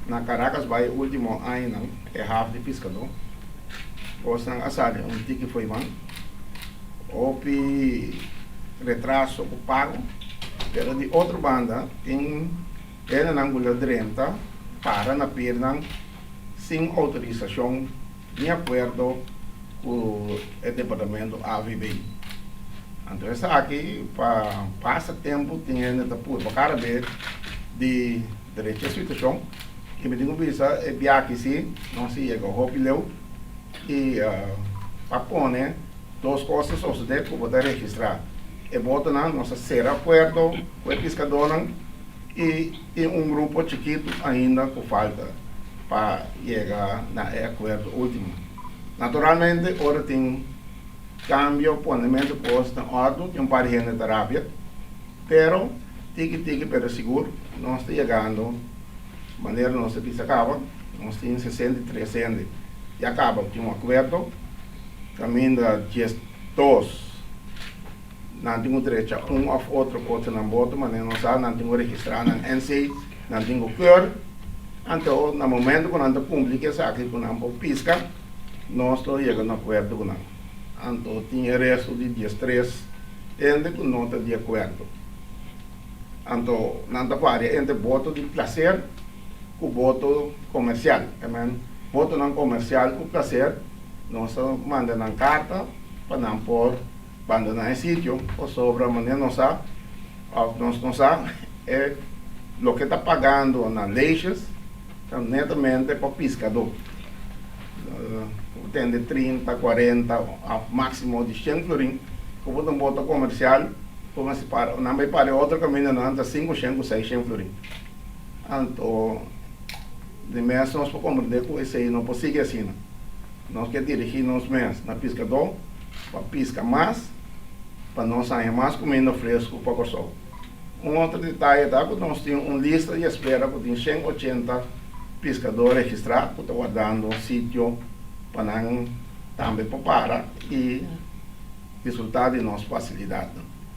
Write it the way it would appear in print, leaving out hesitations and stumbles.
Na Caracas Bay último añanan e haf di piskadó kosnan a sali un tiki fo'i man. Hopi retraso ku pago, pero di otro banda tin hendenan ku lo drenta para na pirnan sin outorisashon ni akuerdo ku e departamento AVB. Anto esaki pa pasa tempu tin hende ta purba kada bes di drecha e situashon i mi tin ku bisa e biaha si nos a yega hopi leu i pa pone dos kos ta sosode ku bo ta registrá e botonan, nos a sera akuerdo ku e piskadónan i tin un grupo chikitu ainda ku falta pa yega na e akuerdo último. Naturalmente ora tin kambio, ponementu kos na òrdu, tin un par di hende ta rabia, pero tiki tiki pero sigur nos ta yegando manera nos ta bisa kaba, nos tin 63 hende ya kaba tin un akuerdo kaminda 12 nan tin ku drecha un òf otro kos na nan boto manera nos sa nan tin ku registrá nan NC, nan tin ku keur. Anto na momento ku nan ta kumpli ku esaki ku nan por piska, nos lo yega na akuerdo ku nan. Anto tin e resto di 13 hende ku no ta di akuerdo. Anto nan ta varia entre boto di plaser ku boto komersial. Amen. Botonan komersial ku plaser nos ta manda nan karta pa nan por bandoná e sitio pasobra manera nos sa òf nos no sa e loke ta pagando na leges ta netamente pa piskadó. Bo tende 30, 40 òf máksimo di shen florin ku bo ta un boto komersial ku mester para nan bai para e otro kaminda nan ta sinku shen ku seis shen florin. Anto di mes nos por komprendé ku esei no por sigui asina. Nos ke dirigí nos mes na piskadó pa piska mas pa nos haña mas kuminda fresku pa Kòrsou. Un otro detaye ta ku nos tin un lista di espera ku tin 180 piskadó registrá ku ta wardando sitio pa nan tambe por para i disfrutá di nos fasilidatnan.